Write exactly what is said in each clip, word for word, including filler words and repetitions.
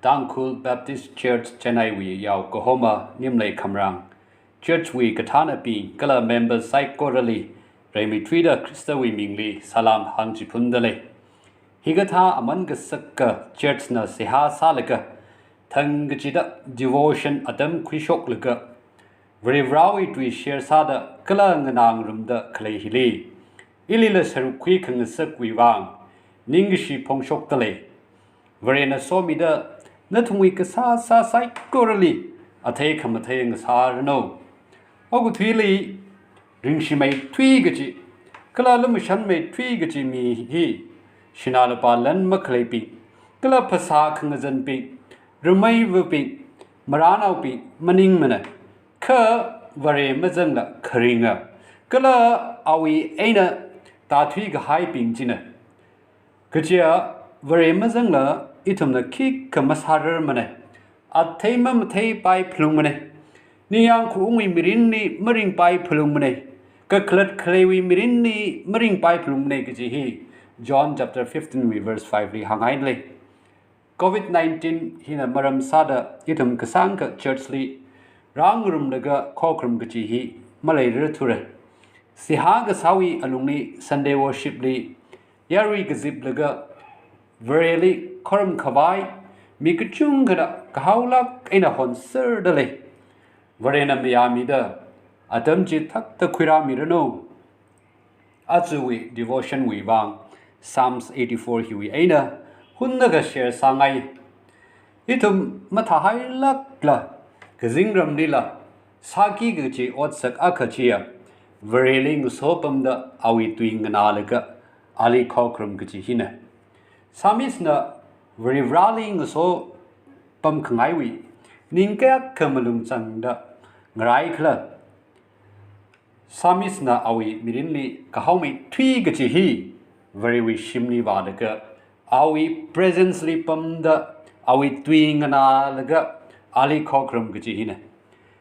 Tangkhul Baptist Church Chennai wui yao kahoma Nimlei Khamrang, church wui kathānabing kala member saikorali, reimeithuida Khristawui mingli salam hāngchiphundalei. Hikathā aman kasaka church na seihā sālaga, thang kachida devotion atam khuishoklaga, Varivarāwui tui share sāda kala nganāngarumda khalei hili, ilila sāruk khuikhangasakwui vang ningkashi phongshokdalei. Varena somida nathumwui kasāsā saikorali athei khamathei ngasāranu. Okathuili ringshimeithui kaji kala lumashanmeithui kaji mi hi sinā lupā lan makhaleibing kala phasā khangazanbing, rameivabing, maranaobing maningmana. Kha Vare mazangla kharinga kala awui eina tāthui kahaibing china. Kajiya Vare mazangla ithumna khikha masārarmana. Athei mamatheipai phalungmana. Ningyāng khaungwui mirinli maringpai phalungmana. Kakhalat khaleiwui mirinli maringpai phalungmana kaji hi John chapter fifteen wui verse five li hānghailei. Covid nineteen hina maram sāda ithum kasāngkha church li rāngarumlaga khokharum kaji hi maleirarthura. Seihā kasāwui alungli Sunday worship li yarui kaziplaga Vareli khorum khavai mi kachungkhana kahaolāk eina honserdalei. Varena mayāmida atam chithākta khuirāmiranu. Ajawui devotion wui vang Psalms eighty-four hiwui eina hunna kashare sāngai. Ithum mathāhailākla kazingramlila sāki kaji otsak akha chiya Vareli ngasopamda awui tui nganālaga ali khokharum kaji hina. Psalmist na Varivarāli ngasopam khangaiwui ning kayākha malung zangda ngaraikhala. Psalmist na awui mirinli kahaomeithui kaji hi Varewui shimli vālaga awui presence li pamda awui tui nganālaga ali khokharum kaji hina.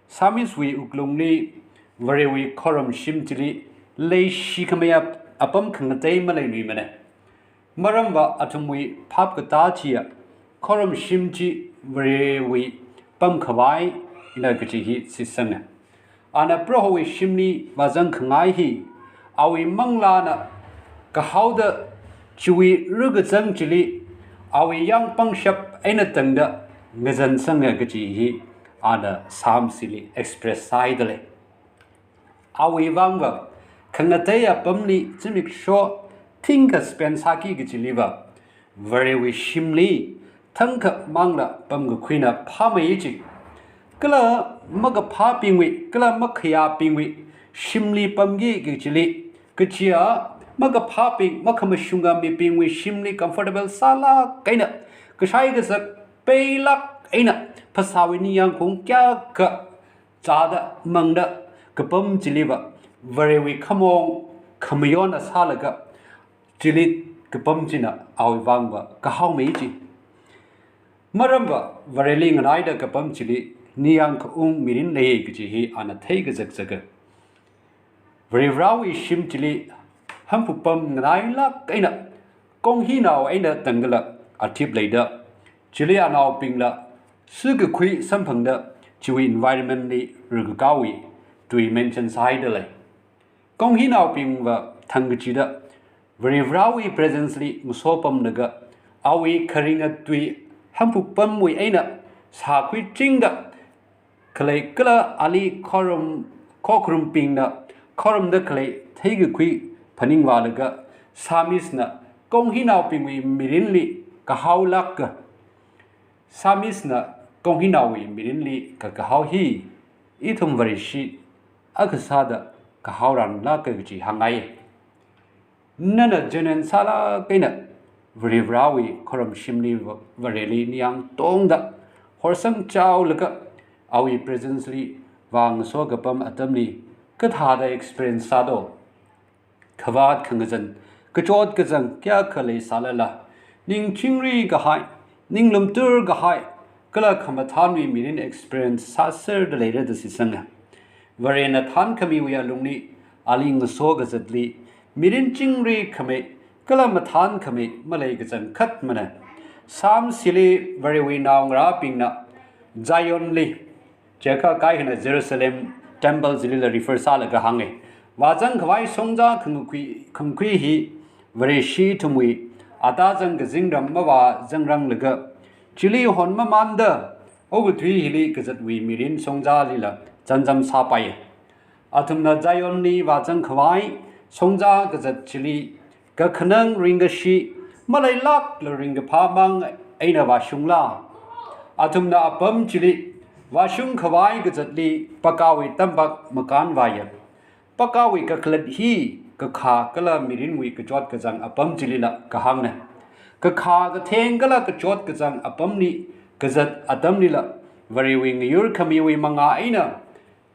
Psalmist wui wuklungli Varewui khorumshim chili leishi khamei apam khangatei maleiluimana. Maramva athumwui phap katā chiya khorumshim chi Varewui pam khavaina kaji hi shitsanga. Ana Prohowui shimli vāzang khangai hi awui manglāna kahaoda chiwui rukazang chili awui yāng pangshap eina tangda ngazansanga kaji hi ana Psalms hili express sāhaidalei. Awui vangva khangatei apamli zimiksho thingkha spend sāki kajiliva Varewui shimli thangkhamangla pamkakhuina phāmei chi. Kala makaphābingwui kala makhayābingwui shimli pamki kajili, kajiya makaphābing makhamashunga mibingwui shimli comfortable sālāk eina kashai kazak peilāk eina phasāwui ningyāng khaung kayākha zāda mangda kapam chiliva Varewui khamong khamayonna sālaga chili kapam china awui vangva kahaomei chi. Maramva Vareli nganaida kapam chili ningyāng khaung mirin lei kaji hi ana theikazakzaka. Varivarāwui shim chili hamphu pam nganailāk eina konghinao eina tangdala athip leida, chili anaobingla sukakhui samphangda chiwui environment li rukakāwui tui mention sāhaidalei. Konghinaobingva thang kachida Varivarāwui presence li ngasopamlaga awui kharinga tui hamphu pamwui eina sākhuichingda khalei kala ali khorum khokharumbingna khorumda khalei theikakhui phaningvālaga Psalmist na konghinaobingwui mirinli kahaolāka. Psalmist na konghinaowui mirinli kakahao hi ithum Vareshi akha sāda kahaoranlāka kaji hāngngai. Nana genuine sālāk eina Varivarāwui khorumshimli Va- Vareli ningyāng tongda horsang chaolaga awui presence li vāngaso kapam atamli kathāda experience sādo? Khavāt khangazan, kachot kazang kayākha leisālala, ning chingri kahai, ning lumtur kahai, kala khamathānwui mirin experience sāserda leira da shitsanga. Varena thānkhamiwui alungli ali ngaso kazatli mirin chingri khamei kala mathān khamei malei kachangkhatmana. Psalms hili Varewui naongarābingna Zionli, chiakha kaihana Jerusalem temple chilila refer sālaga hānga. Vāzang khavai shongza khangakhui, khangakhui hi Vareshi ithumwui atazang kazingram mavāzangranglaga, chili honmamanda okathui hili kazatwui mirin shongzalila chānjam sāpai. Athumna Zionli vāzang khavai shongza kazat chili kakhanang ringkashi maleilākla ringkaphāmang eina vāshungla? Athumna apam chili vāshung khavai kazatli Pakkāwui tampak makānvāya. Pakkāwui kakhalat hi kakhā kala mirinwui kachot kazang apam chilila kahāngna. Kakhā katheng kala kachot kazang apamli kazat atamlila Varewui ngayur khamiwui mangā eina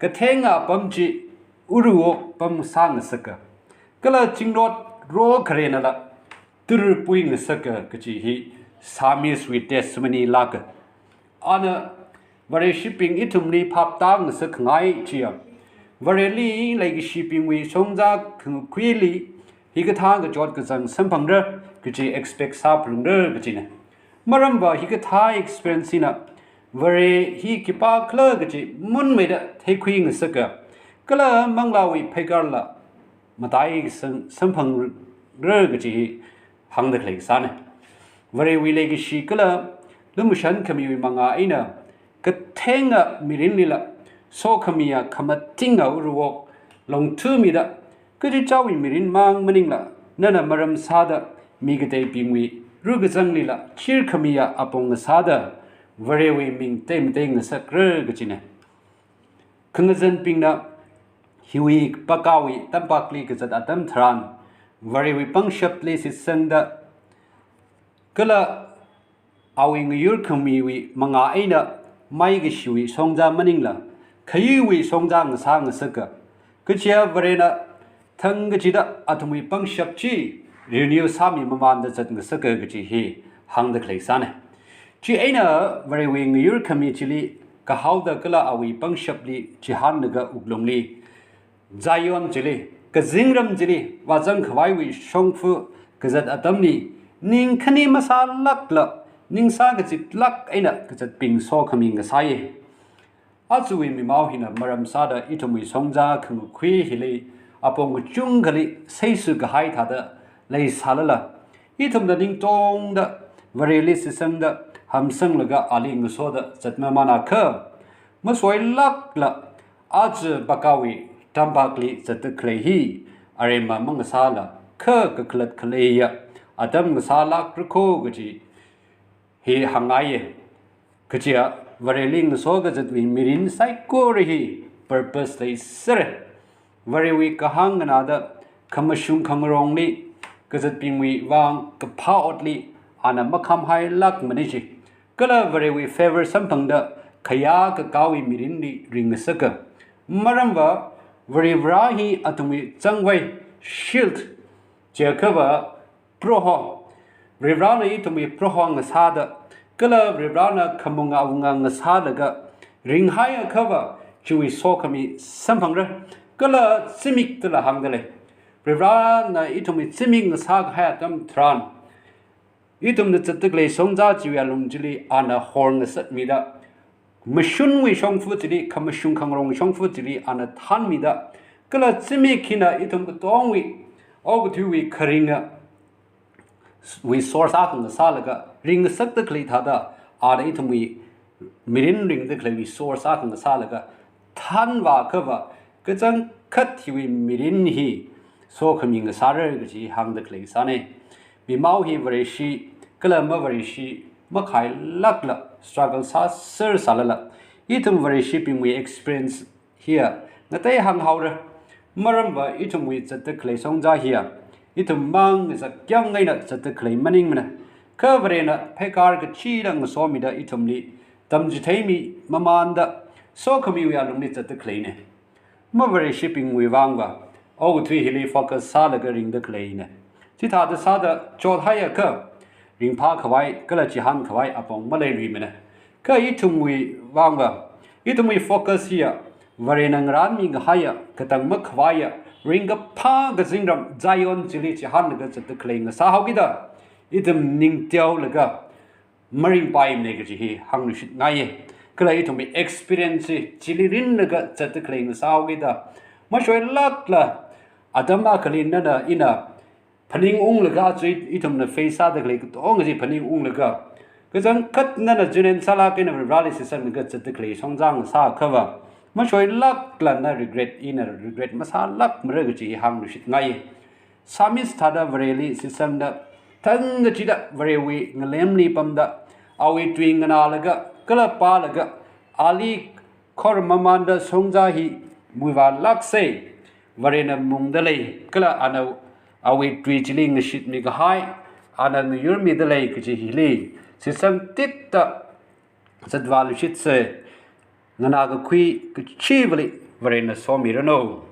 kathenga apam chi uruwok pamsāngasaka, kala zingrot ro kharenala turpui ngasaka kaji hi Psalmist wui testimony lāka. Ana Vareshibing ithumli phaptāngasak khangai chiya, Vareli leikashibingwui shongza khangakhuili hikathā kachot kazang samphangra kaji expect sāphalungra kajina. Maramva hikathā experience hina Vare hi khipākhala kaji munmeida theikhui ngasaka, kala manglāwui pheikarla matai sang-, samphangra kaji hi hāngda khalei kasāna. Varewui leikashi kala lumashan khamiwui mangā eina kathenga mirinlila sokhamiya khamatinga uruwok longthumida, kachichāwui mirin mang maningla, nana maram sāda mi kateibingwui rukazanglila chirkhamiya apong ngasāda Varewui ming teimatei ngasakra kajina. Khangazanbingna hiwui Pakkāwui tampakli kazat atam tharan, Varewui pangshapli shitsangda, kala awui ngayur khamiwui mangā eina maikashiwui shongza maningla, khayuiwui shongza ngasā ngasaka. Kachiya Varena thangkachida athumwui pangshap chi renew sāmimamanda zat ngasaka kaji hi hāngda khalei sāna. Chieina Varewui ngayur khami chili kahaoda kala awui pangshapli chihānlaga wuklungli, Zion chili, kazingram chili vāzang khavaiwui shongfa kazat atamli, ning khani masālākla, ning sākachitlāk eina kazatbing sokhami ngasāya. Ajawui mimao hina maram sāda ithumwui shongza khangakhui hili apong kachungkhali seisukahai thāda leisālala, ithumna ningtongda Vareli shitsangda hamsanglaga ali ngasoda zatmamānakha, masoilākla aja Pakkāwui tampakli zatda khalei hi aremma mangasāla, kha kakhalat khaleiya atam ngasālākra kho kaji hi hāngngaiya. Kajiya Vareli ngaso kazatwui mirin saikora hi purpose leisera. Varewui kahāng nganāda khamashung khangarongli kazatbingwui vang kaphā otli ana makhamhailākmana chi. Kala Varewui favor samphangda khayā kakāwui mirinli ringngasaka. Maramva Varivarā hi athumwui zangvai, shield, chiakhava Proho. Varivarāna ithumwui Proho ngasāda, kala Varivarāna khamung awunga ngasālaga ringhaiakhava chiwui sokhami samphangra, kala zimikdala hāngdalei. Varivarāna ithumwui zimik ngasākahai atam tharan, ithumna zatda khalei shongza chiwui alung chili ana horngasakmida, mashunwui shongfa chili, khamashung khangarong shongfa chili ana thānmida, kala zimik hina ithum katongwui okathuiwui kharinga wui source akha ngasālaga, ringngasakda khalei thāda, ana ithumwui mirin ringda khaleiwui source akha ngasālaga, thānvāakhava kachangkhat hiwui mirin hi sokhami ngasāra kaji hāngda khalei sāna. Mimao hi Vareshi kala ma-Vareshi makhailākla struggle sāser sālala, ithum Vareshibingwui experience hiya ngatei hānghaora. Maramva ithumwui zatda khalei shongza hiya ithum mang ngazakyang eina zatda khalei maningmana. Kha Varena pheikar kachida ngasomida ithumli tamchitheimimamānda sokhamiwui alungli zatda khaleina. Ma-Vareshibingwui vangva okathui hili focus sālaga ringda khaleina. Chithāda sāda chothaiakha ringphākhavai kala chihānkhavai apong maleiluimana. Kha ithumwui vangva, ithumwui focus hiya Varena ngarānmikahaiya katang makhavaiya ringkaphā kazingram Zion chili chihānlaga zatda khalei ngasāhaokida, ithum ningteolaga maringpaimana kaji hi hāngluishitngaiya. Kala ithumwui experience hi chili rinlaga zatda khalei ngasāhaokida, mashoilākla atam akhali nana ina phaningunglaga, aja ithumna face sāda khalei katonga chi phaningunglaga, kachangkhat nana chunensālāk eina Vareli shitsanglaga zatda khalei shongzang sāakhava, mashoilākla na regret, ina regret masālākmara kaji hāngluishitngai. Psalmist thāda Vareli shitsangda, thangkachida Varewui ngalemli pamda, awui tui nganālaga, kala pālaga, ali khormamānda shongza hi muivālāksa. Varena mungda lei, kala ana awui tui chili ngashitmi kahai, ana ngayurmida lei kaji hili shitsangtitda zatvāluishitsa. Nganākakhui kachivali Varena somiranu.